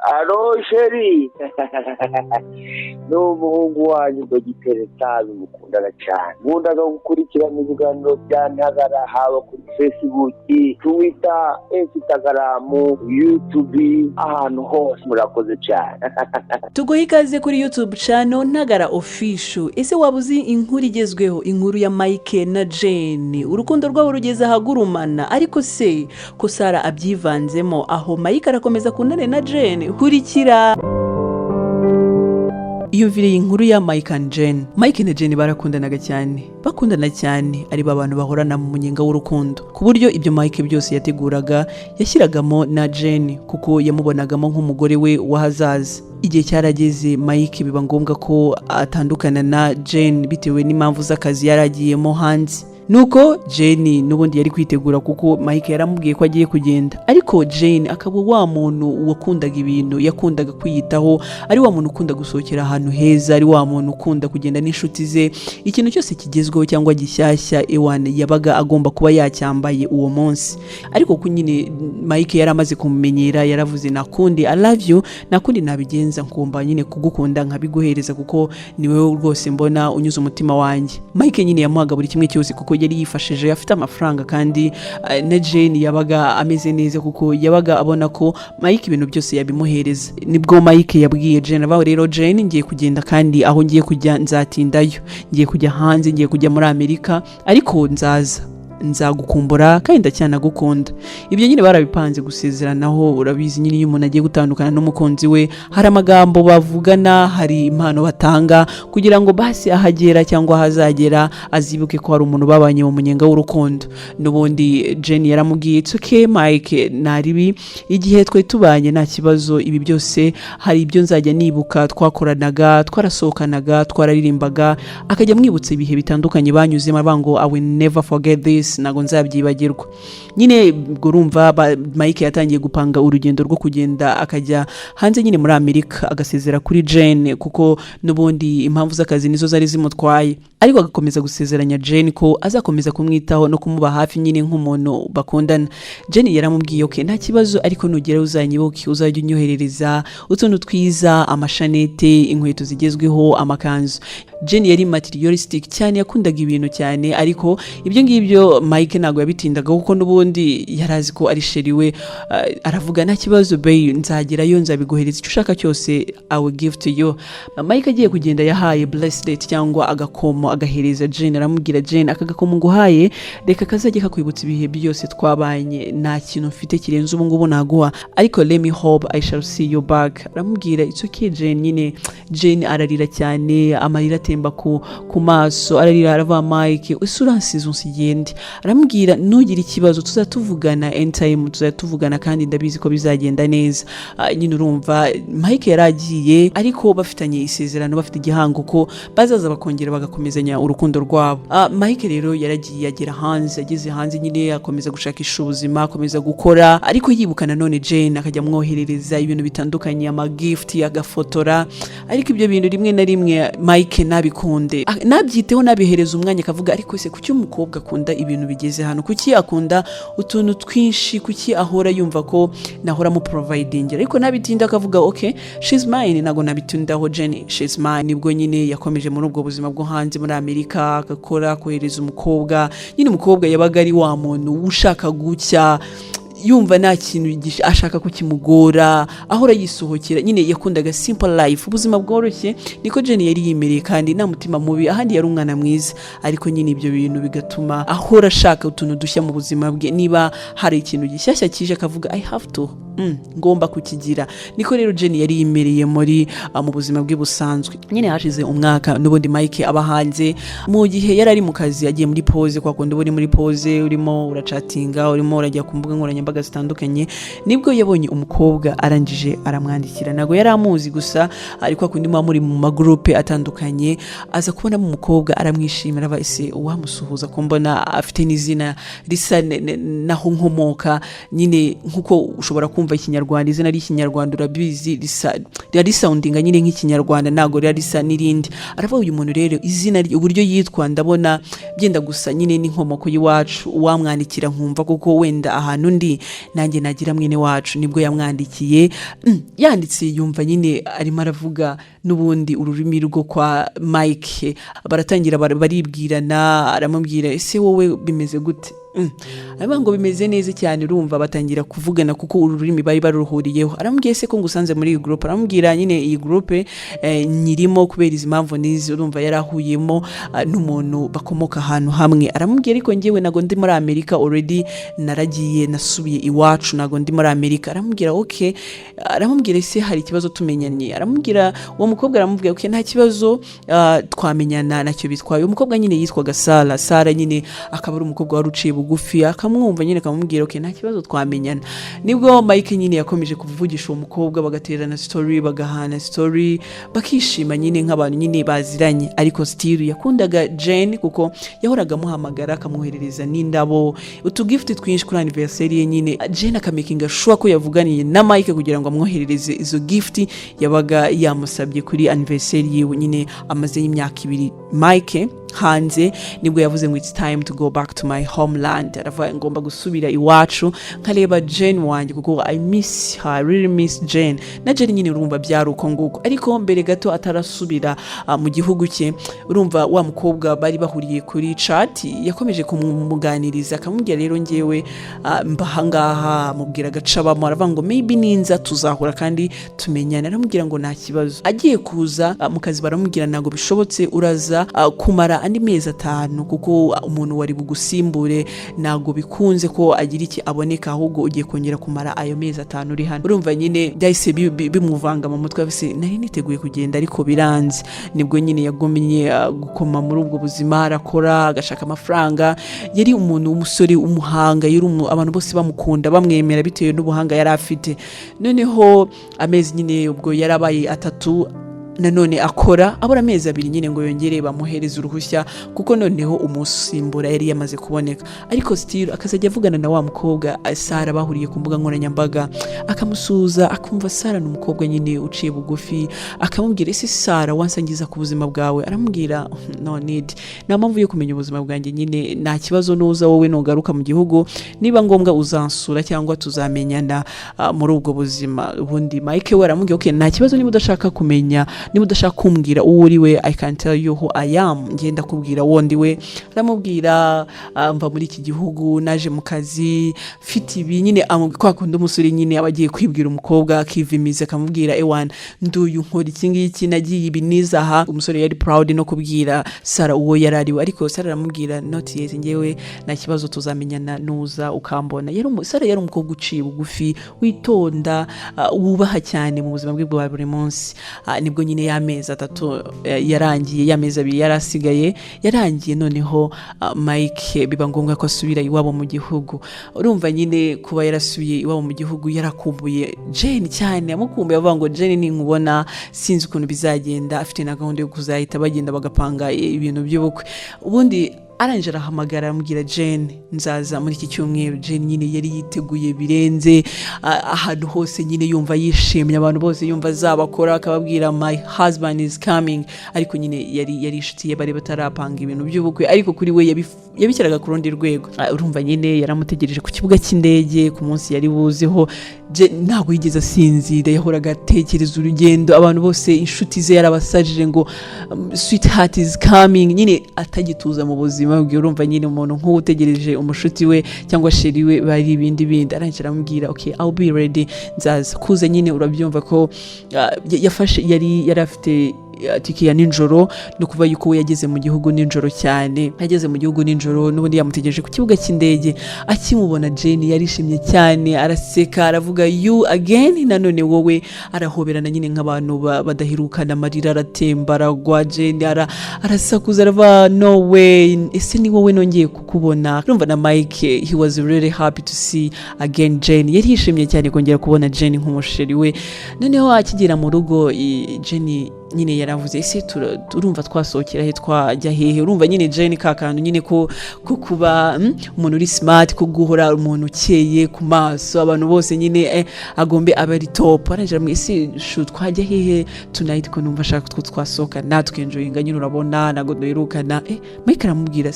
Allô chéri, ni umuhungu wanyu Dogiteri Nsabi mukundana cyane. Nkundaga gukurikirana ibiganiro bya Ntagara, haba kuri Facebook, Twitter, Instagram, YouTube, ahantu hose. Murakoze cyane. Tuguhe ikaze kuri YouTube channel Ntagara Official. Ese waba uzi inkuru igezweho, inkuru ya Mike na Jane? Urukundo rwabo rugeze ahagurumana, ariko se ko Sara abyivanzemo, aho Mike arakomeza akundane na Jane? Kurikira. Iyumvire iyi nkuru ya Mike and Jane. Mike na Jane barakundanaga cyane, bakundana cyane, ari ba bantu bahorana mu munyenga w'urukundo, ku buryo ibyo Mike byose yateguraga yashyiragamo na Jane, kuko yamubonagamo nk'umugore we w'ahazaza. Igihe cyarageze, Mike biba ngombwa ko atandukana na Jane bitewe n'impamvu z'akazi yari agiyemo hanze. Nuko Jane n'ubundi yari kwitegura, kuko Mike yaramubwiye ko agiye kugenda, ariko Jane akaba wa muntu wakundaga ibintu, yakundaga kwiyitaho, ari wa muntu ukunda gusohokera ahantu heza, ari wa muntu ukunda kugenda n'inshuti ze. Ikintu cyose kigezweho cyangwa gishyashya, ewane, yabaga agomba kuba yacyambaye uwo munsi. Ariko ko nyine Mike yari amaze kumumenyera, yaravuze: "Nakundi, I love you, nakundi nabigenza, ngomba nyine kugukunda nkabiguhereza, kuko ni wowe rwose mbona unyuze umutima wanjye." Mike nyine yamuhaga buri kimwe cyose, kuko yari yifashije, afite amafaranga, kandi na Jane yabaga ameze neza, kuko yabaga abona ko Mike ibintu byose yabimuhereza. Nibwo Mike yabwiye Jane abaho: "Rero Jane, ngiye kugenda, kandi aho ngiye kujya nzatindayo. Ngiye kujya hanze, ngiye kujya muri Amerika, ariko nzaza, nzagukumbura kandi ndacyanagukunda." Ibyo nyine barabipanze gusezeranaho. Urabizi nyine, iyo umuntu agiye gutandukana n'umukunzi we, hari amagambo bavugana, hari impano batanga, kugira ngo basi ahagera cyangwa ahazagera azibuke ko hari umuntu babanye mu munyenga w'urukundo. N'ubundi Jane yaramubwiye: "It's okay Mike, naribi igihe twe tubanye nta kibazo. Ibi byose hari ibyo nzajya nibuka, twakoranaga, twarasohokanaga, twararirimbaga." Akajya amwibutsa ibihe bitandukanye banyuzemo, avuga ngo: "I will never forget this, ntabwo nzabyibagirwa." Nyine ubwo urumva Mike yatangiye gupanga urugendo rwo kugenda akajya hanze nyine muri Amerika, agasezera kuri Jane, kuko n'ubundi impamvu z'akazi nizo zari zimutwaye, ariko agakomeza gusezeranya Jane ko azakomeza kumwitaho no kumuba hafi nyine nk'umuntu bakundana. Jane yaramubwiye: "Okay, nta kibazo, ariko nugera uzanyibuke, uzajya unyoherereza utuntu twiza, amashanete, inkweto zigezweho, amakanzu." Jane yari materialistic cyane, yakundaga ibintu cyane, ariko ibyo ngibyo Mike ntabwo yabitindaga, kuko n'ubundi yari azi ko ari chéri we. Aravuga: "Nta kibazo bae, nzagerayo nzabiguhereza, icyo ushaka cyose I will give to you." Mike agiye kugenda yahaye bracelet cyangwa agakomo, agahereza Jane, aramubwira: "Jane, aka gakomo nguhaye reka kazajya kakwibutsa ibihe byose twabanye. Nta kintu mfite kirenze ubu ngubu naguha, ariko let me hope I shall see you back." Aramubwira: "It's okay Jane." Nyine Jane ararira cyane, amarira atemba ku maso, ararira, aravuga: "Mike, ese uransize, unsigende?" Aramubwira: "Ntugire ikibazo, tuzatuvugana anytime, tuzatuvugana kandi ndabizi ko bizagenda neza." Nyine urumva Mike yari agiye, ariko bafitanye isezerano, bafite igihango ko bazaza bakongera bagakomezanya urukundo rwabo. Mike rero yaragiye agera hanze. Ageze hanze nyine akomeza gushakisha ubuzima, akomeza gukora, ariko yibuka nanone Jane, akajya amwoherereza ibintu bitandukanye, amagift, agafotora, ariko ibyo bintu rimwe na rimwe Mike nabikunde, nabyiteho, nabihereza umwanya, akavuga: "Ariko se kuki umukobwa akunda ibintu bigeze hano? Kuki akunda utuntu twinshi? Kuki ahora yumva ko nahora mu providing?" Ariko nabitinda, akavuga: "Okay, she's mine, ntabwo nabitindaho, Jenny, she's mine." Nibwo nyine yakomeje muri ubwo buzima bwo hanze muri Amerika, agakora, kohereza umukobwa. Nyine umukobwa yabaga ari wa muntu ushaka gucya, yumva nta kintu ashaka ko kimugora, ahora yisohokera. Nyine yakundaga simple life, ubuzima bworoshye. Niko Jenny yari yimereye, kandi nta mutima mubi, ahandi yari umwana mwiza, ariko nyine ibyo bintu bigatuma ahora ashaka utuntu dushya mu buzima bwe. Niba hari ikintu gishyashya kije, akavuga: "I have to, ngomba kukigira." Niko rero Jenny yari yimereye muri mu buzima bwe busanzwe. Nyine hashize umwaka n'ubundi Mike aba hanze. Mu gihe yari ari mu kazi, agiye muri pause, kwa kundi uba uri muri pause, urimo uracatinga, urimo urajya ku mbuga nkoranyambaga zitandukanye, nibwo yabonye umukobwa, arangije aramwandikira. Ntabwo yari amuzi gusa, ariko kundi muba muri mu magurupe atandukanye, aza kubonamo umukobwa, aramwishimira, aba: "Ese uwamusuhuza ko mbona afite n'izina risa naho nkomoka?" Nyine nkuko ushobora kumva Urumva Ikinyarwanda, izina ry'Ikinyarwanda urabizi, risa riba risoundinga nyine nk'Ikinyarwanda, ntabwo riba risa n'irindi. Aravuga: "Uyu muntu rero, izina rye, uburyo yitwa, ndabona byenda gusa nyine n'inkomoko y'iwacu, uwamwandikira nkumva kuko wenda ahantu ndi nanjye nagira mwene wacu." Nibwo yamwandikiye. Yanditse yumva nyine arimo aravuga n'ubundi ururimi rwo kwa Mike. Baratangira baribwirana. Aramubwira: "Ese wowe bimeze gute?" Aravuga ngo: "Bimeze neza cyane." Urumva batangira kuvugana kuko uru rurimi bari baruhuriyeho. Aramubwiye: "Se ko ngusanze muri iyi groupe?" Aramubwira nyine: "Iyi groupe nyirimo kubera izi mpamvu n'izi." Urumva yari ahuyemo n'umuntu bakomoka ahantu hamwe. Aramubwira: "Ariko njyewe ntabwo ndi muri Amerika already, naragiye, nasubiye iwacu, ntabwo ndi muri Amerika." Aramubwira: "Okay." Aramubwira: "Ese hari ikibazo tumenyanye?" Aramubwira, uwo mukobwa aramubwira: "Okay, nta kibazo, twamenyana, nacyo bitwaye." Uwo mukobwa nyine yitwaga Sara. Sara nyine akaba ari umukobwa wari uciye bugufi, akamwumva nyine, akamubwira: "Okay, nta kibazo, twamenyana." Nibwo Mike nyine yakomeje kuvugisha uwo mukobwa, bagaterana story, bagahana story, bakishima nyine nk'abantu nyine baziranye. Ariko still yakundaga Jane, kuko yahoraga amuhamagara, akamwoherereza n'indabo, utugift twinshi kuri anniversaire ye. Nyine Jane akamakinga sure ko yavuganiye na Mike kugira ngo amwoherereze izo gift yabaga yamusabye kuri anniversaire yiwe. Nyine amaze y'imyaka 2 Mike hanze, nibwo yavuze ngo: "It's time to go back to my homeland." Aravuga: "Ngomba gusubira iwacu nkareba Jane wanjye, kuko I miss her, I really miss Jane." Na Jane nyine urumva byari uko nguko. Ariko mbere gato atarasubira mu gihugu cye, urumva wa mukobwa bari bahuriye kuri chat yakomeje kumuganiriza, akamubwira: "Rero ngewe mba ahangaha." Amubwira agace abamo. Aravuga ngo: "Maybe ninza tuzahura kandi tumenyane." Aramubwira ngo nta kibazo. Agiye kuza mu kazi, baramubwira: "Ntabwo bishobotse, uraza kumara andi mezi 5, kuko umuntu wari bugusimbure ntabwo bikunze ko agira iki aboneka, ahubwo ugiye kongera kumara ayo mezi 5 uri hano." Urumva nyine byahise bimuvanga mu mutwe, afise nari niteguye kugenda ariko biranze. Nibwo nyine yagumye gukoma muri ubwo buzima, arakora, agashaka amafaranga. Yari umuntu w'umusore w'umuhanga, yari abantu bose bamukunda, bamwemera bitewe n'ubuhanga yari afite. Noneho amezi nyine ubwo yarabaye 3 nanone akora, abura amezi 2 nyine ngo yongere bamuhereze uruhushya, kuko noneho umusimbura yari yamaze kuboneka. Ariko still akazajya avugana na wa mukobwa Sara bahuriye ku mbuga nkoranyambaga, akamusuhuza, akumva Sara ni umukobwa nyine uciye bugufi. Akamubwira: "Ese Sara, wansangiza ku buzima bwawe?" Aramubwira: "No need, nta mpamvu yo kumenya ubuzima bwanjye nyine, nta kibazo, nuza wowe nugaruka mu gihugu, niba ngombwa uzansura cyangwa tuzamenyana muri ubwo buzima." Ubundi Mike we aramubwira: "Okay, nta kibazo, niba udashaka kumenya, niba udashaka kumbwira uwo uri we, I can tell you who I am, ngenda kubwira uwo ndi we." Aramubwira: "Mva muri iki gihugu, naje mu kazi, mfite ibi." Nyine kwa kundi umusore nyine aba agiye kwibwira umukobwa, akivimiza, akamubwira: "Ewana, nduyu, nkora iki ngiki, nagiye ibi nizaha." Umusore yari proud no kubwira Sara uwo yari ariwe. Ariko Sara aramubwira: "Not yet, ngewe nta kibazo, tuzamenyana nuza ukambona." Sara yari umukobwa uciye bugufi, witonda, wubaha cyane mu buzima bwe bwa buri munsi. Nibwo nyine y'amezi 3 yarangiye, y'amezi 2 yari asigaye yarangiye. Noneho Mike biba ngombwa ko asubira iwabo mu gihugu. Urumva nyine kuba yarasubiye iwabo mu gihugu, yarakumbuye Jane cyane, amukumbuye, avuga ngo: "Jane ninkubona sinzi ukuntu bizagenda." Afite na gahunda yo kuzahita bagenda bagapanga ibintu by'ubukwe. Ubundi arangije arahamagara, aramubwira: "Jane, nzaza muri iki cyumweru." Jane nyine yari yiteguye birenze, ahantu hose nyine yumva yishimye, abantu bose yumva azabakora, akababwira: "My husband is coming." Ariko nyine yari inshuti ye, bari batarapanga ibintu by'ubukwe, ariko kuri we yabishyiraga ku rundi rwego. Urumva nyine yaramutegereje ku kibuga cy'indege ku munsi yari buzeho. Ntabwo yigeze asinzira, yahoraga atekereza urugendo. Abantu bose, inshuti ze, yarabasajije ngo "Sweetheart is coming." Nyine atagituza mu buzima bwe. Urumva nyine umuntu nk'uwo utegereje umushuti we cyangwa chéri we bari ibindi bindi. Arangije aramubwira: "Okay, I'll be ready, nzaza." Kuza nyine urabyumva ko yafashe yari afite tike ya nijoro, no kuva yuko we yageze mu gihugu nijoro cyane. Yageze mu gihugu nijoro, n'ubundi yamutegereje ku kibuga cy'indege. Akimubona, Jane yarishimye cyane, araseka, aravuga: "You again, nanone wowe?" Arahoberana nyine nk'abantu badaherukana, amarira aratemba, aragwa. Jane arasakuza, aravuga: "No way, ese ni wowe nongeye kukubona?" Urumva na Mike, he was really happy to see again Jane. Yari yishimye cyane kongera kubona Jane nk'umuchéri we. Noneho akigera mu rugo, Jane Nyine yaravuze: "Ese turumva twasohokera he, twajya hehe?" Urumva nyine Jane, ka kantu nyine ko kuba umuntu uri smart, ko guhora umuntu ukeye ku maso, abantu bose nyine agombe abe ari top. Arangije aramubwira: "Ese chou, twajya hehe tonight, ko numva ashaka ko twasohoka natwe enjoyinga nyine, urabona ntabwo duherukana?" Mike aramubwira: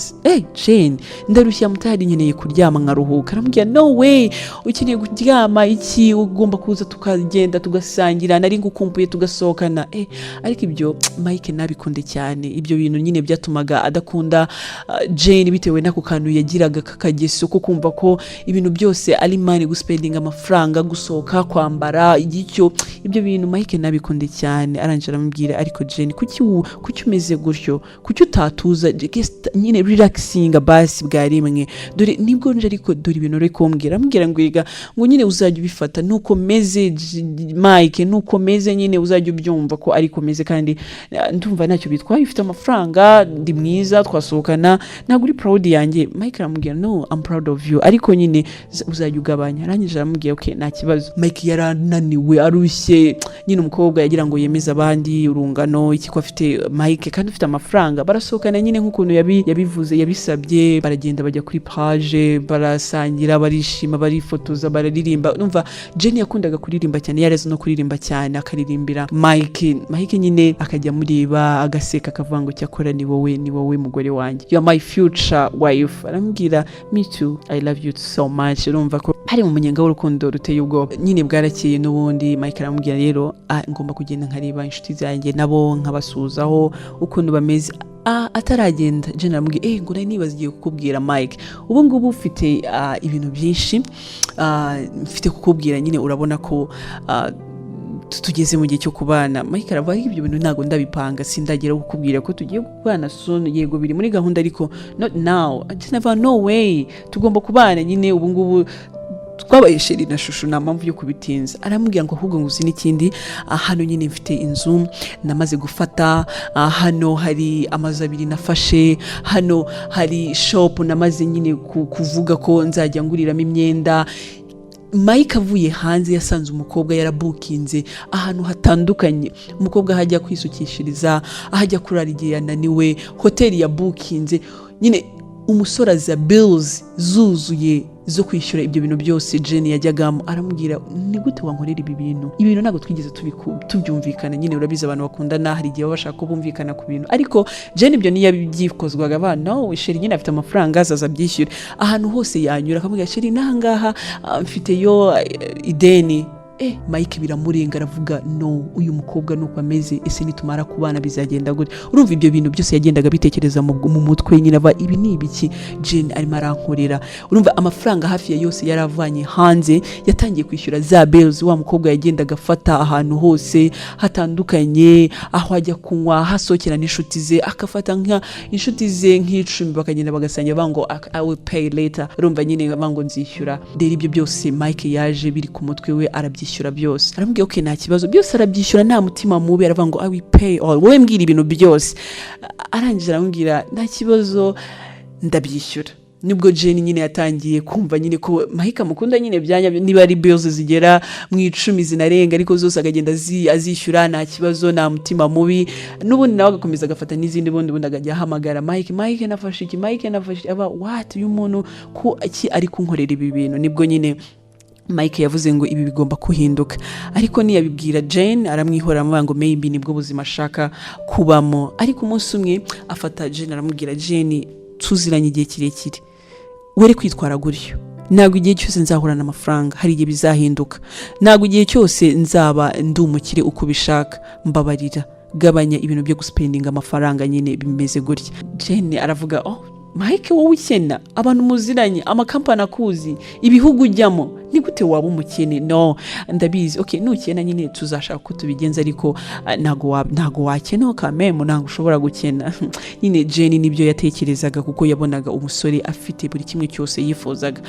"Jane, ndarushye mutari, nkeneye kuryama nkaruhuka." Aramubwira: "No way, ukeneye kuryama iki? Ugomba kuza tukagenda tugasangira, nari ngukumbuye, tugasohokana." Ariko ibyo Mike nabikunde cyane. Ibyo bintu nyine byatumaga adakunda Jane, bitewe n'ako kantu yagiraga k'akageso ko kumva ko ibintu byose ari money, guspendinga amafaranga, gusohoka, kwambara igicyo. Ibyo bintu Mike nabikunde cyane. Arangije aramubwira: "Ariko Jane, kuki umeze gutyo? Kuki utatuza just nyine relaxinga basi bwa rimwe? Dore nibwo nje, ariko dore ibintu uri kumbwira." Aramubwira ngo "Erega," ngo "nyine uzajya ubifata nuko meze, Mike, nuko meze nyine, uzajya ubyumva ko ariko meze, kandi ndumva ntacyo bitwaye, ufite amafaranga, ndi mwiza, twasohokana, ntabwo uri proud yanjye?" Mike aramubwira: "No, I'm proud of you, ariko nyine uzajya ugabanya." Arangije aramubwira: "Okay, nta kibazo." Mike yarananiwe, arushye nyine. Umukobwa yagira ngo yemeze abandi, urungano, iki, ko afite Mike kandi ufite amafaranga. Barasohokana nyine nk'ukuntu yabivuze, yabisabye. Baragenda bajya kuri plage, barasangira, barishima, barifotoza, bararirimba. Numva Jenny yakundaga kuririmba cyane, yarazi no kuririmba cyane, akaririmbira Mike. Mike nyine akajya amureba agaseka, akavuga ngo "Cyakora ni wowe, ni wowe mugore wanjye, you are my future wife." Aramubwira: "Me too, I love you so much." Urumva ko hari mu munyenga w'urukundo ruteye ubwoba nyine. Bwarakeye n'ubundi, Mike aramubwira: "Rero ngomba kugenda nkareba inshuti zanjye nabo, nkabasuhuzaho ukuntu bameze." Ataragenda Jane aramubwira ngo "Nari nibagiye kukubwira, Mike, ubu ngubu ufite ibintu byinshi mfite kukubwira nyine, urabona ko tugeze mu gihe cyo kubana." Mike aravuga: "Ibyo bintu ntabwo ndabipanga, sindagera kukubwira ko tugiye kubana soon. Yego, biri muri gahunda, ariko not now." Jane avuga: "No way, tugomba kubana nyine, ubu ngubu twabaye chéri na chouchou, nta mpamvu yo kubitinza." Aramubwira ngo "Ahubwo ngo uzi n'ikindi? Hano nyine mfite inzu namaze gufata, hano hari amazu abiri nafashe, hano hari shop namaze nyine kuvuga ko nzajya nguriramo imyenda." Mike avuye hanze yasanze umukobwa yarabukinze ahantu hatandukanye. Umukobwa aho ajya kwisukishiriza, aho ajya kurara igihe yananiwe, hoteli yabukinze nyine. Umusore aza bills zuzuye zo kwishyura ibyo bintu byose Jane yajyagamo. Aramubwira: "Ni gute wankorera ibi bintu? Ibi bintu ntabwo twigeze tubyumvikana." Nyine urabizi, abantu bakundana hari igihe baba bashaka ko bumvikana ku bintu, ariko Jane ibyo ntiyabyikozwaga. Abana: "No, chéri nyine afite amafaranga, azaza abyishyure." Ahantu hose yanyura akamubwira: "Chéri, n'ahangaha mfiteyo ideni." Mike biramurenga, aravuga: "No, uyu mukobwa nuko ameze, ese nitumara kubana bizagenda gute?" Urumva ibyo bintu byose yagendaga abitekereza mu mutwe nyine, ava: "Ibi ni ibiki Jane arimo arankorera?" Urumva amafaranga hafi ya yose yaravanye hanze yatangiye kwishyura za bills wa mukobwa yagendaga afata ahantu hose hatandukanye, aho ajya kunywa, aho asohokera n'inshuti ze, akafata nka inshuti ze nk'icumi, bakagenda bagasangira, bavuga ngo "I will pay later." Urumva nyine bavuga ngo "Nzishyura." Rero ibyo byose Mike yaje biri ku mutwe we, arabyishyura byose. Aramubwira: "Okay, nta kibazo." Byose arabyishyura nta mutima mubi. Aravuga ngo "I will pay all, wowe mbwira ibintu byose." Arangije aramubwira: "Nta kibazo, ndabyishyura." Nibwo Jane nyine yatangiye kumva nyine ko Mike amukunda nyine byanya. Niba ari bills zigera mu 10 zinarenga, ariko zose akagenda azishyura nta kibazo, nta mutima mubi. N'ubundi nawe agakomeza agafata n'izindi, bundi akajya ahamagara Mike: "Mike, nafashe iki, Mike, nafashe iki." Aba: "What, uyu muntu ko iki ari kunkorera ibi bintu?" Nibwo nyine Mike yavuze ngo ibi bigomba kuhinduka, ariko ntiyabibwira Jane, aramwihora, amuvuga ngo maybe nibwo buzima ashaka kubamo. Ariko umunsi umwe afata Jane aramubwira: "Jane, tuziranye igihe kirekire, were kwitwara gutyo. Ntabwo igihe cyose nzahorana amafaranga, hari igihe bizahinduka. Ntabwo igihe cyose nzaba ndi umukire uko ubishaka. Mbabarira, gabanya ibintu byo guspendinga amafaranga nyine bimeze gutya." Jane aravuga: "Oh Mike, wowe ukena, abantu muziranye, amakampani akuzi, ibihugu ujyamo, ni gute waba umukene? No, ndabizi, okay, nukena nyine tuzashaka uko tubigenza, ariko ntago wakena kamemo, ntago ushobora gukena." Nyine Jane nibyo yatekerezaga, kuko yabonaga umusore afite buri kimwe cyose yifuzaga.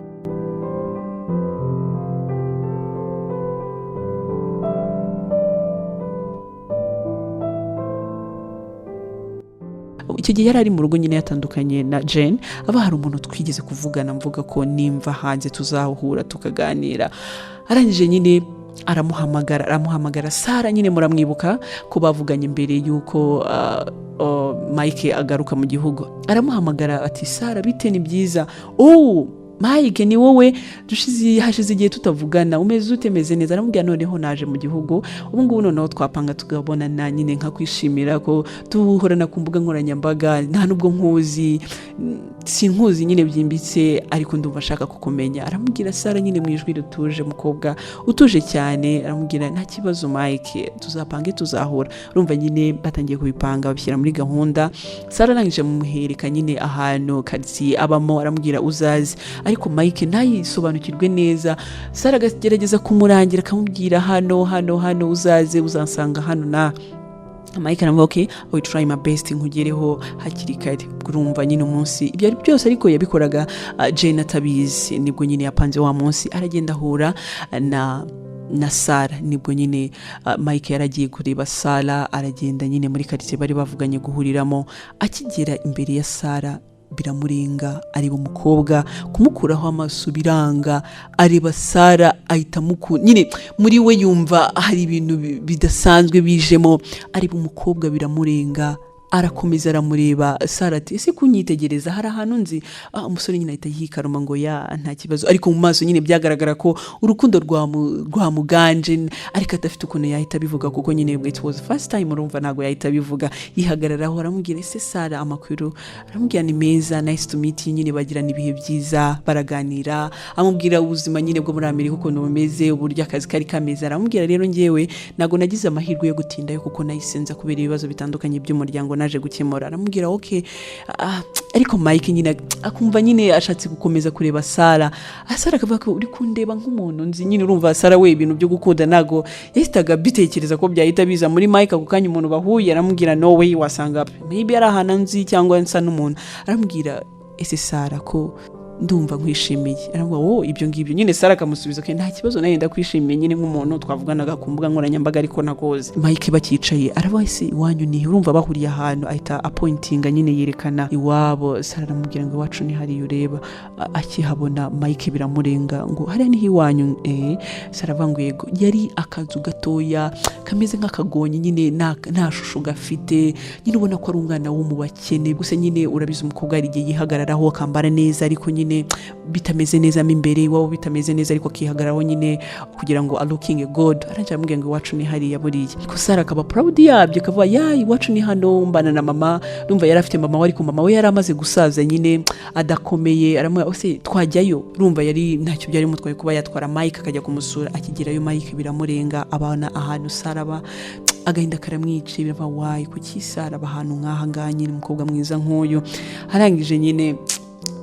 Icyo gihe yari ari mu rugo nyine, yatandukanye na Jane. Aba hari umuntu twigeze kuvugana, mvuga ko nimva hanze tuzahura tukaganira. Arangije nyine Aramuhamagara, aramuhamagara. Sara nyine muramwibuka ko bavuganye mbere y'uko Mike agaruka mu gihugu. Aramuhamagara ati: "Sara, bite? Ni byiza." "Oh, Mike, ni wowe! Hashize igihe tutavugana. Umeze ute?" "Meze neza." Aramubwira: "Noneho naje mu gihugu ubu ngubu, noneho twapanga tukabonana nyine, nkakwishimira ko duhorana ku mbuga nkoranyambaga. Nta nubwo nkuzi, sinkuzi nyine byimbitse, ariko ndumva ashaka kukumenya." Aramubwira, Sara nyine mu ijwi rituje, umukobwa utuje cyane, aramubwira: "Nta kibazo Mike, tuzapange tuzahura." Urumva nyine batangiye kubipanga, babishyira muri gahunda. Sara arangije amuhereka nyine ahantu karitsiye abamo, aramubwira: "Uzaze." Ariko Mike ntayisobanukirwe neza. Sara akagerageza kumurangira, akamubwira: "Hano, hano, hano, uzaze, uzansanga hano." Na Mike aravuga: "Okay, I will try my best nkugereho hakiri kare." Urumva nyine umunsi ibyo ari byose ariko yabikoraga Jane atabizi. Nibwo nyine yapanze wa munsi, aragenda ahura na Sara. Nibwo nyine Mike yaragiye kureba Sara, aragenda nyine muri karitsiye bari bavuganye guhuriramo. Akigera imbere ya Sara biramurenga, areba umukobwa, kumukuraho amaso biranga. Areba Sara ahita amukunda nyine, muri we yumva hari ibintu bidasanzwe bijemo. Areba umukobwa biramurenga, arakomeza aramureba. Sara ati: "Ese kunyitegereza hari ahantu nzi?" Ah, umusore nyine ahita yikaruma ngo: "Ya, nta kibazo." Ariko mu maso nyine byagaragara ko urukundo rwamuganje, ariko adafite ukuntu yahita abivuga, kuko nyine it was first time. Urumva ntabwo yahita abivuga. Yihagararaho, aramubwira: "Ese Sara, amakuru?" Aramubwira: "Ni meza, nice to meet you." Nyine bagirana ibihe byiza, baraganira, amubwira ubuzima nyine bwo muri Amerika ukuntu bumeze, uburyo akazi kari kameze. Aramubwira: "Rero ngewe ntabwo nagize amahirwe yo gutindayo, kuko nahise nza kubera ibibazo bitandukanye by'umuryango naje gukemura." Aramubwira: "Okay." Ah, ariko Mike nyine akumva nyine ashatse gukomeza kureba Sara. Ah, Sara akavuga ko: "Uri kundeba nk'umuntu nzi?" Nyine urumva Sara we ibintu byo gukunda ntago yahitaga bitekereza ko byahita biza muri Mike ako kanya umuntu bahuye. Aramubwira: "No way, wasanga maybe ari ahantu nzi cyangwa nsa n'umuntu." Aramubwira: "Ese Sara, ko ndumva nkwishimiye?" Aravuga: "Wowe ibyo ngibyo." Nyine Sara akamusubiza ko: "Nta kibazo, nawe ndakwishimiye nyine nk'umuntu twavuganaga ku mbuga nkoranyambaga, ariko nagoze." Mike bakicaye aravuga: "Ese iwanyu ni?" Urumva bahuriye ahantu, ahita apointinga nyine, yerekana iwabo. Sara aramubwira ngo: "Iwacu ni hariya ureba." Akihabona Mike biramurenga, ngo: "Hariya niho iwanyu?" Eh, Sara aravuga ngo: "Yego." Yari akazu gatoya kameze nk'akagonyi nyine, nta shusho gafite nyine, ubona ko ari umwana wo mu bakene. Gusa nyine urabizi, umukobwa hari igihe yihagararaho akambara neza, ariko nyine bitameze neza mo imbere iwabo, bitameze neza, ariko akihagararaho nyine kugira ngo alookinge good. Arangije aramubwira ngo: "Iwacu ni hariya." Buriya ko Sara akaba proud yabyo, akavuga: "Ya, iwacu ni hano, mbana na mama." Urumva yari afite mama we, ariko mama we yari amaze gusaza nyine, adakomeye. Aramubwira: "Ese twajyayo?" Urumva yari ntacyo byari bimutwaye kuba yatwara Mike akajya kumusura. Akigerayo Mike biramurenga, abana ahantu Sara aba, agahinda karamwica. Birava wayi, kuki Sara aba ahantu nk'aha ngaha nyine, umukobwa mwiza nk'uyu? Arangije nyine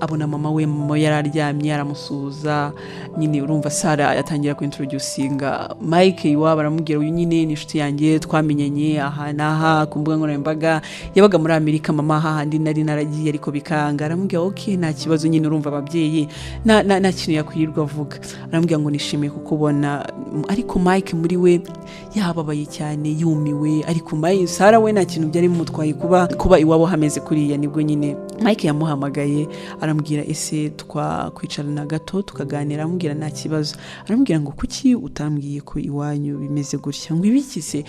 abona mama we, mama we yari aryamye, aramusuhuza nyine. Urumva Sara yatangira kuintroducinga Mike iwabo, aramubwira: "Uyu nyine ni inshuti yanjye, twamenyanye aha n'aha ku mbuga nkoranyambaga, yabaga muri Amerika mama, hahandi nari naragiye ariko bikanga." Aramubwira: "Ok, nta kibazo." Nyine urumva ababyeyi nta kintu yakwirirwa avuga. Aramubwira ngo: "Nishimiye kukubona." Ariko Mike muri we yababaye cyane, yumiwe. Ariko Mike, Sara we nta kintu byari bimutwaye kuba iwabo hameze kuriya. Nibwo nyine Mike yamuhamagaye, aramubwira: "Ese twakwicarana gato tukaganira?" Aramubwira: "Nta kibazo." Aramubwira ngo: "Kuki utambwiye ko iwanyu bimeze gutya?" Ngo: "Ibiki se?"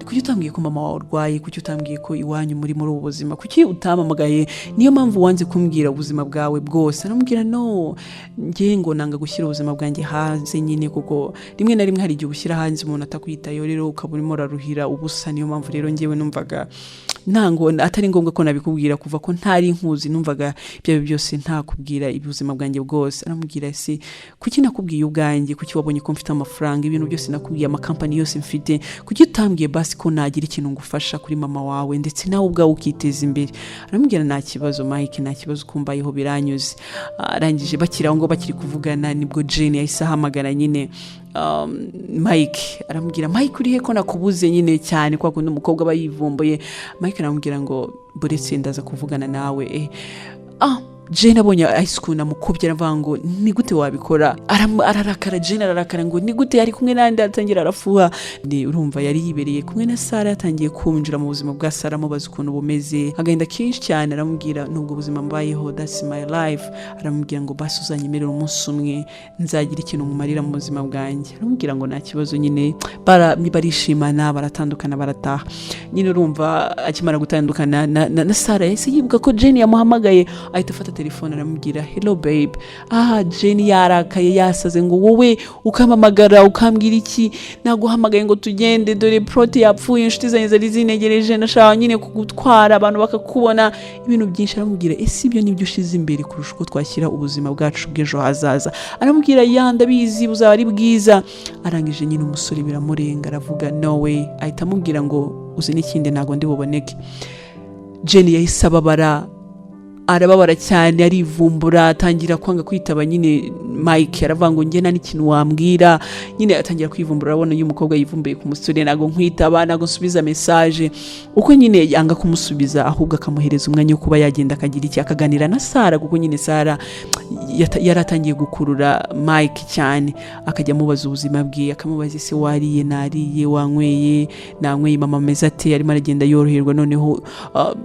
"Kuki utambwiye ko mama wawe urwaye? Kuki utambwiye ko iwanyu muri ubu buzima? Kuki utampamagaye? Niyo mpamvu wanze kumbwira ubuzima bwawe bwose?" Aramubwira: "No, njye ngo nanga gushyira ubuzima bwanjye hanze nyine, kuko rimwe na rimwe hari igihe ubushyira hanze umuntu atakwitayeho, rero ukaba urimo uraruhira ubusa. Niyo mpamvu rero njyewe numvaga ntango atari ngombwa ko nabikubwira. Kuva ko ntari nkuzi, numvaga ibyo ari byo byose ntakubwira ubuzima bwanjye bwose." Aramubwira: "Ese kuki nakubwiye ubwanjye? Kuki wabonye ko mfite amafaranga, ibintu byose nakubwiye, amakampani yose mfite? Kuki utambwiye basi ko nagira ikintu ngufasha kuri mama wawe, ndetse nawe ubwawe ukiteza imbere?" Aramubwira: "Nta kibazo Mike, nta kibazo, kumbayeho biranyuze." Arangije bakiri aho ngo bakiri kuvugana, nibwo Jane yahise ahamagara nyine Mike, aramubwira: "Mike, urihe ko nakubuze?" Nyine cyane kwa kundi umukobwa aba yivumbuye. Mike aramubwira ngo: "Buretse ndaza kuvugana nawe." Eh. Ah, Jane abonye ice ukuntu amukubye, aravuga ngo: "Ni gute wabikora?" Ararakara. Jane ararakara ngo: "Ni gute yari kumwe n'andi?" Atangira arafuha. Ni urumva yari yibereye kumwe na Sara, yatangiye kwinjira mu buzima bwa Sara, amubaza ukuntu bumeze, agahinda kenshi cyane. Aramubwira: "Nubwo buzima mbayeho, that's my life." Aramubwira ngo: "Basi uzanyemerera umunsi umwe nzagira ikintu mumarira mu buzima bwanjye." Aramubwira ngo nta kibazo. Nyine barishimana, baratandukana, barataha. Nyine urumva akimara gutandukana na Sara, yahise yibuka ko Jane yamuhamagaye, ahita afata telefone, aramubwira: "Hello babe." Ah, Jane yarakaye, yasaze ngo: "Wowe ukampamagara ukambwira iki? Naguhamagaye ngo tugende, dore prote yapfuye, inshuti zanjye zari zinegereje, nashaka nyine kugutwara abantu bakakubona." Ibintu byinshi. Aramubwira: "Ese ibyo nibyo ushize imbere kurusha uko twashyira ubuzima bwacu bw'ejo hazaza?" Aramubwira: "Ya, ndabizi, buzaba ari bwiza." Arangije nyine umusore biramurenga, aravuga: "No way." Ahita amubwira ngo: "Uzi n'ikindi? Ntabwo ndi buboneke." Jenny yahise ababara, arababara cyane, arivumbura, atangira kwanga kwitaba nyine Mike. Aravuga ngo: "Njye nta n'ikintu wambwira." Nyine atangira kwivumbura. Urabona iyo umukobwa yivumbuye ku musore: "Ntabwo nkwitaba, ntabwo nsubiza message." Uko nyine yanga kumusubiza, ahubwo akamuhereza umwanya wo kuba yagenda akagira iki, akaganira na Sara, kuko nyine Sara yari atangiye gukurura Mike cyane. Akajya amubaza ubuzima bwe, akamubaza: "Ese wariye?" "Nariye." "Wanyweye?" "Nanyweye." "Mama ameze ate?" Arimo aragenda yoroherwa. Noneho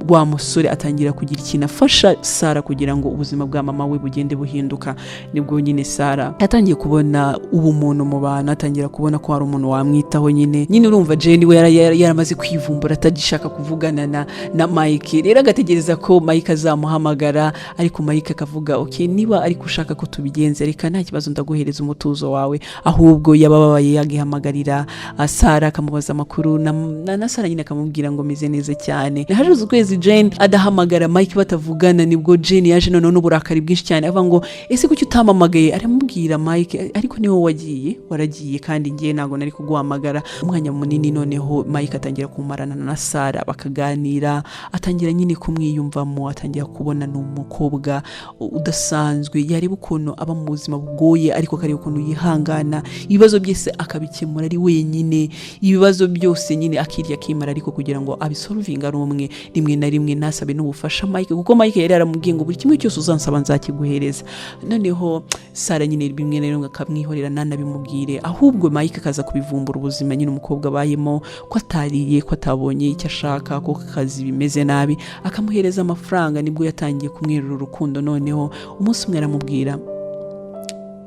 wa musore atangira kugira ikintu afasha Sara kugira ngo ubuzima bwa mama we bugende buhinduka. Nibwo nyine Sara yatangiye kubona ubumuntu mu bantu, atangira kubona ko hari umuntu wamwitaho. Nyine urumva Jenny we yaramaze kwivumbura, atagishaka kuvugana na Mike. Rero agategereza ko Mike azamuhamagara, ariko Mike akavuga: "Ok, niba ariko ushaka ko tubigenze, reka, nta kibazo, ndaguhereza umutuzo wawe." Ahubwo yababaye yagihamagarira Sara, akamubaza amakuru, na Sara nyine akamubwira ngo: "Meze neza cyane." Hashize ukwezi Jane adahamagara Mike, batavugana. Nibwo Jane yaje noneho n'uburakari bwinshi cyane, avuga ngo: "Ese kuki utampamagaye?" Aramubwira: "Mike, ariko niwe wagiye, waragiye, kandi ngiye ntabwo nari kuguhamagara." Umwanya munini noneho Mike atangira kumarana na Sara, bakaganira, atangira nyine kumwiyumvamo, atangira kubona ni umukobwa udasanzwe. Yareba ukuntu aba mu buzima bugoye, ariko akareba ukuntu yihangana, ibibazo byose akabikemura ari wenyine, ibibazo byose nyine akirya akimara, ariko kugira ngo abisolvinge ari umwe, rimwe na rimwe ntasabe n'ubufasha Mike, kuko Mike yari yaramubwiye ngo: "Buri kimwe cyose uzansaba nzakiguhereza." Noneho Sara nyine bimwe na rimwe akamwihorera, ntanabimubwire, ahubwo Mike akaza kubivumbura, ubuzima nyine umukobwa abayemo, ko atariye, ko atabonye icyo ashaka, ko akazi bimeze nabi, akamuhereza amafaranga. Nibwo yatangiye kumwerura urukundo. Noneho umunsi umwe aramubwira: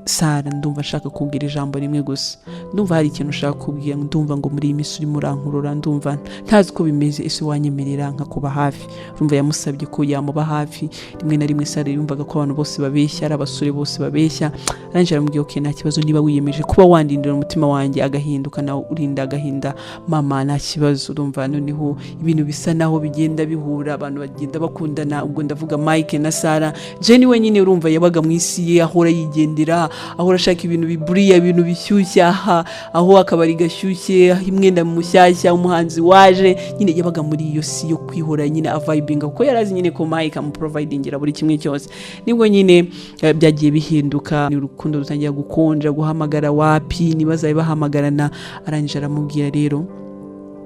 "Sara, ndumva nshaka kubwira ijambo rimwe gusa. Ndumva hari ikintu ushaka kubwira. Ndumva ngo muri iyi minsi urimo urankurura, ndumva ntazi uko bimeze. Ese wanyemerera nkakuba hafi?" Urumva yamusabye ko yamuba hafi. Rimwe na rimwe Sara yumvaga ko abantu bose babeshya, ari abasore bose babeshya. Arangije aramubwira: "Ok, nta kibazo, niba wiyemeje kuba wandindira umutima wanjye agahinduka, nawe urinda agahinda mama, nta kibazo." Urumva noneho ibintu bisa naho bigenda bihura, abantu bagenda bakundana. Ubwo ndavuga Mike na Sara. Jenny wenyine urumva yabaga mu isi ye, ahora yigendera, ahora ashaka ibintu biburiya, ibintu bishyushye, aha aho akabari gashyushye, aho imyenda mushyashya, umuhanzi waje. Nyine yabaga muri iyo si yo kwihora nyine avibinga, kuko yari azi nyine ko Mike amuprovidingira buri kimwe cyose. Nibwo nyine byagiye bihinduka, ni urukundo rutangira gukonja, guhamagara wapi, nibazabe bahamagarana. Arangije aramubwira: "Rero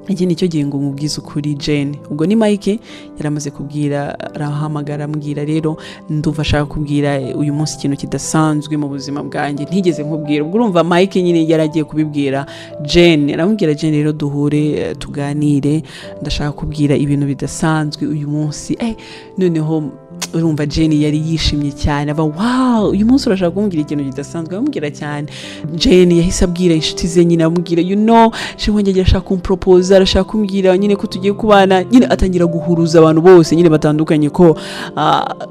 iki ni cyo gihe ngo mubwize ukuri, Jane." Ubwo ni Mike yaramaze kubwira, arahamagara, amubwira: "Rero ndumva ashaka kubwira uyu munsi ikintu kidasanzwe mu buzima bwanjye ntigeze nkubwira." Ubwo urumva Mike nyine yari agiye kubibwira Jane. Aramubwira: "Jane, rero duhure, tuganire, ndashaka kubwira ibintu bidasanzwe uyu munsi." Noneho urumva Jane yari yishimye cyane, aba: "Wow, uyu munsi urashaka kumbwira ikintu kidasanzwe?" Amubwira cyane. Jane yahise abwira inshuti ze nyine, amubwira: "Chéri wanjye arashaka kumpropoza, arashaka kumbwira nyine ko tugiye kubana." Nyine atangira guhuruza abantu bose nyine batandukanye ko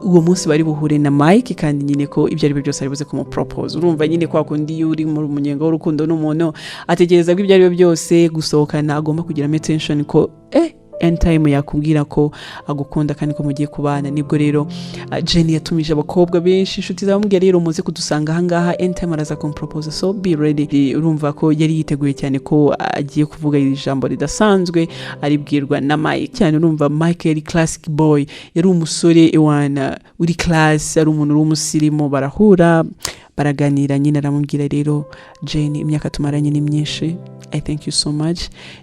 uwo munsi bari buhure na Mike, kandi nyine ko ibyo ari byo byose ari buze kumupropose. Urumva nyine kwa kundi iyo uri mu munyenga w'urukundo n'umuntu, atekereza ko ibyo ari byo byose gusohokana agomba kugiramo attention, ko anytime yakubwira ko agukunda kandi ko mugiye kubana. Nibwo rero Jenny yatumije abakobwa benshi, inshuti zamubwira: "Rero muze kudusanga ahangaha, anytime araza kumproposa, so be ready." Urumva ko yari yiteguye cyane ko agiye kuvuga iri jambo ridasanzwe aribwirwa na Mike cyane. Urumva Mike yari classic boy, yari umusore ewana uri class, ari umuntu uri umusirimu. Barahura, baraganira nyine, aramubwira: "Rero Jane, imyaka tumaranye ni myinshi. I think ko ari igihe ngo I thank you so much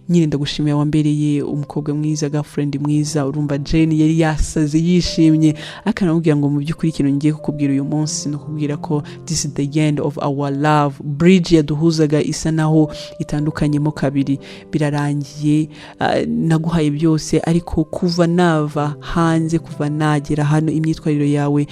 nyine, ndagushimiye, wambereye umukobwa mwiza, girlfriend mwiza." Urumva Jane yari yasaze yishimye, akanamubwira ngo: "Mu by'ukuri ikintu ngiye kukubwira uyu munsi ni ukubwira ko this is the end of our love. Bridge yaduhuzaga isa naho itandukanyemo kabiri, birarangiye. Naguhaye byose, ariko kuva nava hanze, kuva nagera hano, imyitwarire yawe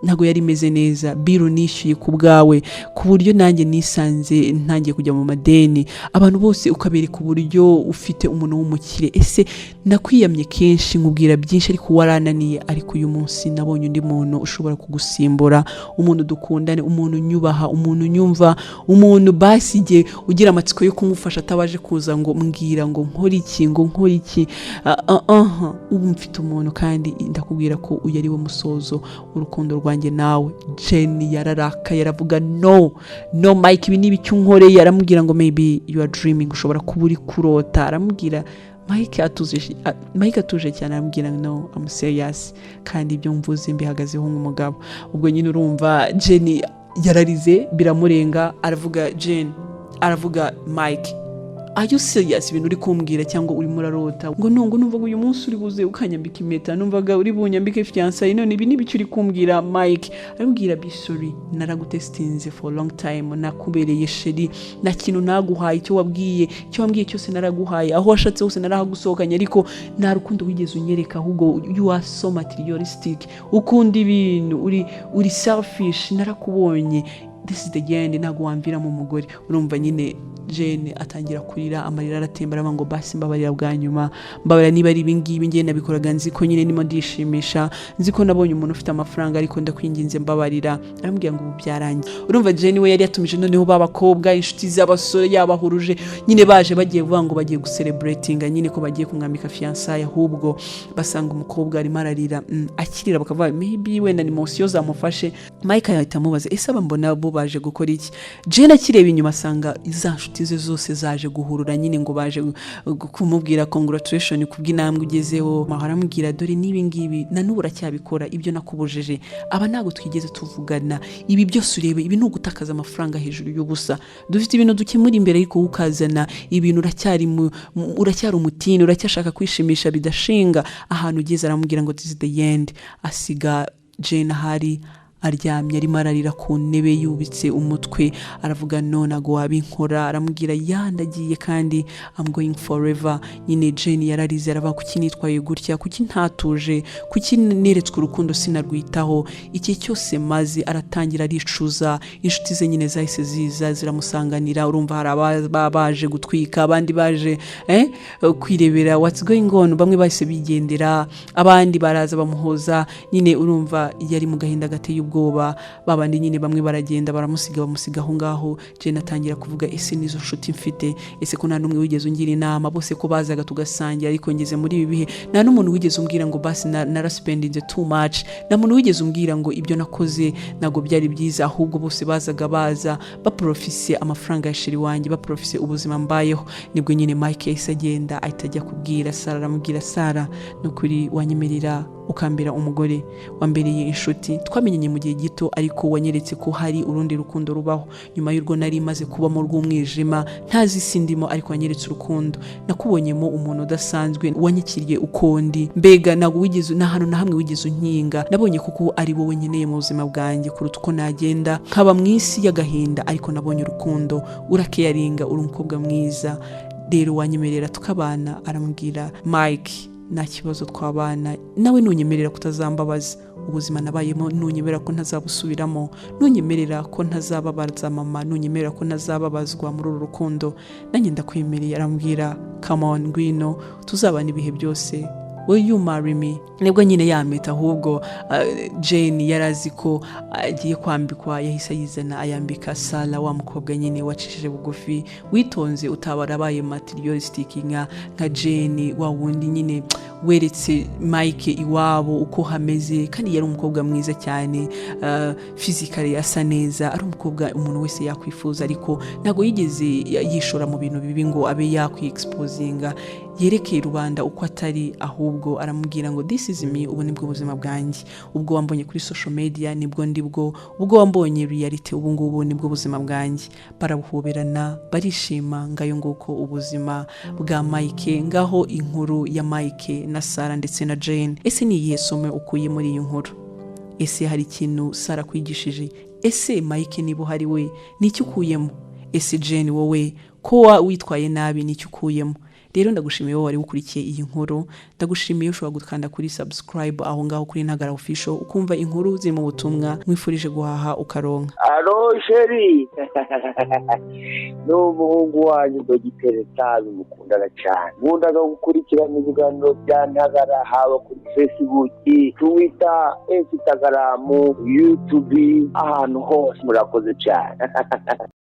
ntabwo yari imeze neza. Bill nishyuye ku bwawe, ku buryo nanjye nisanze ntangiye kujya mu madeni. Abantu bose ukabereka uburyo ufite umuntu w'umukire. Ese nakwiyamye kenshi, nkubwira byinshi, ariko warananiye. Ariko uyu munsi nabonye undi muntu ushobora kugusimbura, umuntu dukundane, umuntu unyubaha, umuntu unyumva, umuntu basi igihe ugira amatsiko yo kumufasha atabaje kuza ngo mbwira ngo nkore iki, ngo nkore iki. Ah, ubu mfite umuntu, kandi ndakubwira ko uyu ari we musozo w'urukundo rwanjye nawe." Jenny yararakaye, aravuga: "No, no, Mike, ibi ni ibiki unkoreye?" Aramubwira ngo: "Maybe you are dreaming, ushobora kuba uri kurota." Aramubwira, Mike atuje cyane aramubwira: "No, I'm serious, kandi ibyo mvuze mbihagazeho nk'umugabo." Ubwo nyine urumva Jenny yararize biramurenga, aravuga Jenny, aravuga: "Mike, are you serious ibintu uri kumbwira, cyangwa urimo urarota?" Ngo: "No, ngo numvaga uyu munsi uri buze ukanyambika impeta, numvaga uri bunyambike fiançailles, none ibi ni ibiki uri kumbwira, Mike?" Aramubwira: "Be sorry, naragutestinze for a long time, nakubereye chéri, nta kintu naguhaye. Icyo wambwiye cyose naraguhaye, aho washatse hose narahagusohokanye, ariko nta rukundo wigeze unyereka. Ahubwo you are so materialistic, ukunda ibintu, uri selfish, narakubonye. This is the end, ntabwo wamviramo umugore." Urumva nyine Jane atangira kurira, amarira aratemba, aravuga ngo: "Basi mbabarira bwa nyuma, mbabarira. Niba ari ibingibi, ngiye nabikoraga nzi ko nyine ndimo ndishimisha, nzi ko nabonye umuntu ufite amafaranga, ariko ndakwinginze mbabarira." Aramubwira ngo ubu byarangiye. Urumva Jane we yari yatumije noneho b'abakobwa, inshuti z'abasore, yabahuruje nyine, baje bagiye kuvuga ngo bagiye gucelebratinga nyine ko bagiye kumwambika fiançailles, ahubwo basanga umukobwa arimo ararira, akirira, bakavuga maybe wenda ni emotion zamufashe. Mike ahita amubaza: "Ese aba mbona bo baje gukora iki?" Jane akireba inyuma asanga za nshuti ze zose zaje guhurura nyine, ngo baje kumubwira congratulation kubw'intambwe ugezeho. Aramubwira: "Dore n'ibi ngibi na n'ubu uracyabikora, ibyo nakubujije. Aba ntabwo twigeze tuvugana. Ibi byose urebe, ibi ni ugutakaza amafaranga hejuru y'ubusa. Dufite ibintu dukemura imbere, ariko wowe ukazana ibintu, uracyari umutini, uracyashaka kwishimisha bidashinga ahantu ugeze." Aramubwira ngo: "This is the end." Asiga Jane ahari aryamye, arimo ararira ku ntebe yubitse umutwe, aravuga: "No, ntago wabinkora." Aramubwira: "Ya, ndagiye, kandi I'm going forever." Nyine Jane yararize, aravuga: "Kuki nitwaye gutya? Kuki ntatuje? Kuki neretswe urukundo sinarwitaho iki cyose maze?" Aratangira aricuza. Inshuti ze nyine zahise ziza ziramusanganira. Urumva hari ababa baje gutwika, abandi baje kwirebera what's going on, bamwe bahise bigendera, abandi baraza bamuhoza. Nyine urumva yari mu gahinda gateye ubwoba. Babandi nyine bamwe baragenda, baramusiga, bamusiga aho ngaho. Jane atangira kuvuga: "Ese nizo nshuti mfite? Ese ko nta n'umwe wigeze ungira inama? Bose ko bazaga tugasangira, ariko ngeze muri ibi bihe nta n'umuntu wigeze umbwira ngo basi naraspendinze too much, nta muntu wigeze umbwira ngo ibyo nakoze ntabwo byari byiza. Ahubwo bose bazaga baza baprofise amafaranga ya chéri wanjye, baprofise ubuzima mbayeho." Nibwo nyine Mike yahise agenda, ahita ajya kubwira Sara, aramubwira: "Sara, ni ukuri wanyemerera ukambera umugore? Wambereye inshuti, twamenyanye mu gihe gito, ariko wanyeretse ko hari urundi rukundo rubaho nyuma y'urwo nari maze kubamo rw'umwijima, ntazi isi ndimo, ariko wanyeretse urukundo. Nakubonyemo umuntu udasanzwe, wanyakiriye uko ndi. Mbega ntabwo wigeze, nta hantu na hamwe wigeze unkinga. Nabonye kuko ari wowe nkeneye mu buzima bwanjye kuruta uko nagenda nkaba mu isi y'agahinda, ariko nabonye urukundo, uracaringa, uri umukobwa mwiza. Rero wanyemerera tukabana?" Aramubwira: "Mike, nta kibazo, twabana nawe, nunyemerera kutazambabaza ubuzima nabayemo, nunyemerera ko ntazabusubiramo, nunyemerera ko ntazababaza mama, nunyemerera ko ntazababazwa muri uru rukundo, nanjye ndakwemereye." Aramubwira: "Come on, ngwino tuzabana ibihe byose. Will you marry me?" Nibwo nyine yameta, ahubwo Jane yari azi ko agiye kwambikwa, yahise ayizana ayambika Sara, wa mukobwa nyine wacishije bugufi, witonze, utabarabaye materialistic nka Jane, wa wundi nyine weretse Mike iwabo uko hameze. Kandi yari umukobwa mwiza cyane, physically asa neza, ari umukobwa umuntu wese yakwifuza, ariko ntabwo yigeze yishora mu bintu bibi ngo abe yakwiexposinga. Yerekeye rubanda uko atari, ahubwo aramubwira ngo: "This is me, ubu nibwo buzima bwanjye. Ubwo wambonye kuri social media nibwo ndibwo, ubwo wambonye reality, ubu ngubu nibwo buzima bwanjye." Barabuhoberana, barishima. Ngayo nguko ubuzima bwa Mike, ngaho inkuru ya Mike na Sara ndetse na Jane. Ese ni iyihe somo ukuye muri iyi nkuru? Ese hari ikintu Sara akwigishije? Ese Mike, niba uhari we, ni icyo ukuyemo? Ese Jane, wowe ko witwaye nabi, ni icyo ukuyemo? Rero ndagushimiye wowe wari ukurikiye iyi nkuru, ndagushimiye. Ushobora gukanda kuri subscribe aho ngaho kuri Ntagara Official, ukumva inkuru zirimo ubutumwa. Nkwifurije guhaha ukaronka. Allô chérie, ni umuhungu wanyu Dogiteri Nsabi mukundana cyane. Nkundaga gukurikirana ibiganiro bya Ntagara, haba kuri Facebook, Twitter, Instagram, YouTube, ahantu hose. Murakoze cyane.